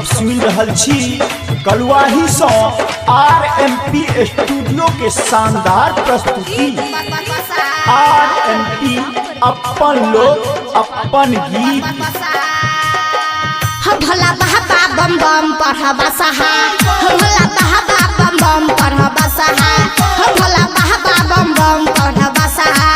सुनि रहल छी कलुआही सँ आर.एम.पी स्टूडियो के शानदार प्रस्तुति। आर.एम.पी अपन लोक अपन गीत। हो भोला बाबा बम बम पढ़बा सहा, हो भोला बाबा बम बम पढ़बा सहा, हो भोला बाबा बम बम पढ़बा सहा।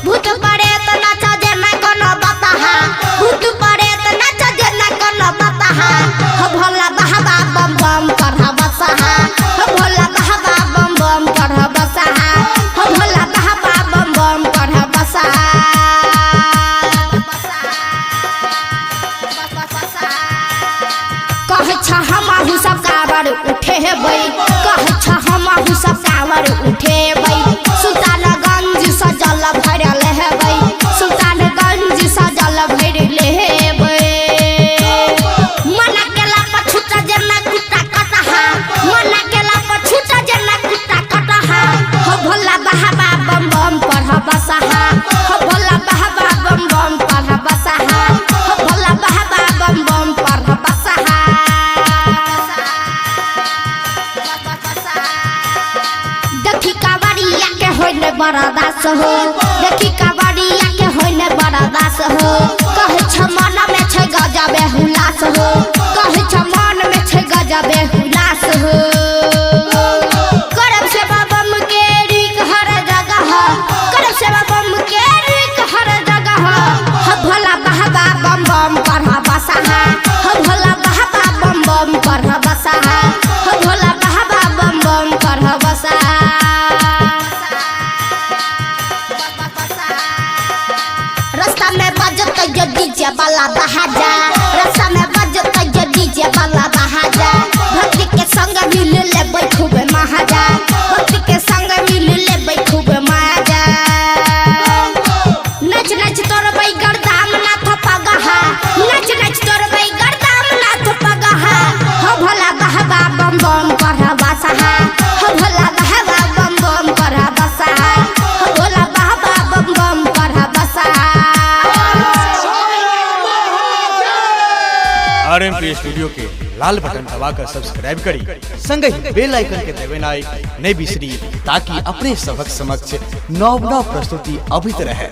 भूत पड़े त नाच जेना कोनो बताहा, भूत पड़े त नाच जेना कोनो बताहा। हो भोला बाबा बम बम पढ़बा सहा, हो भोला बाबा बम बम पढ़बा सहा, हो भोला बाबा बम बम पढ़बा सहा। कहै छ हमहु सब कावर उठेबै, कहै छ हमहु सब कावर उठेबै। सुल्तानगंज सँ जल भरल हेबै, सुल्तानगंज सँ जल भरि लेबै। मना केला पर छूटा जेना कुत्ता कटहा, मना केला पर छूटा जेना कुत्ता कटहा। हो भोला बाबा बम बम पढ़बा सहा, हो भोला बाबा बम बम पढ़बा सहा, हो भोला बाबा बम बम पढ़बा सहा। देखी कावड़िया के होइन बरदास हो, देखी कावड़िया के होइन बरदास हो। कहै छ मन में छै गजबे हुलास हो, कहै छ मन में छै गजबे हुलास हो। करब सेवा बम के रिक हर जगह, करब सेवा बम के रिक हर जगह। हो भोला बाबा बम बम पढ़बा सहा, हो भोला बाबा बम बम पढ़बा सहा, हो भोला बाबा बम बम पढ़बा सहा। रास्ता में बजत जो डीजे वाला बहाजा, रास्ता में बजत जो डीजे वाला बहाजा। भक्ति के संग मिल लेबै खूब महाजा, भक्ति के संग मिल लेबै खूब महाजा। नच नच तोरबै गरदाम नाथ पगहा, नच नच तोरबै गरदाम नाथ पगहा। हो भोला बाबा बम बम पढ़बा सहा, हो भोला बाबा बम बम पढ़बा सहा, हो भोला बाबा बम बम पढ़बा सहा। आर.एम.पी स्टूडियो के लाल बटन दबाकर सब्सक्राइब करी, संगहि बेल आइकन के दबेनाइ नहि बिसरी, ताकि अपने सबक समक्ष नव नव प्रस्तुति अबैत रहे।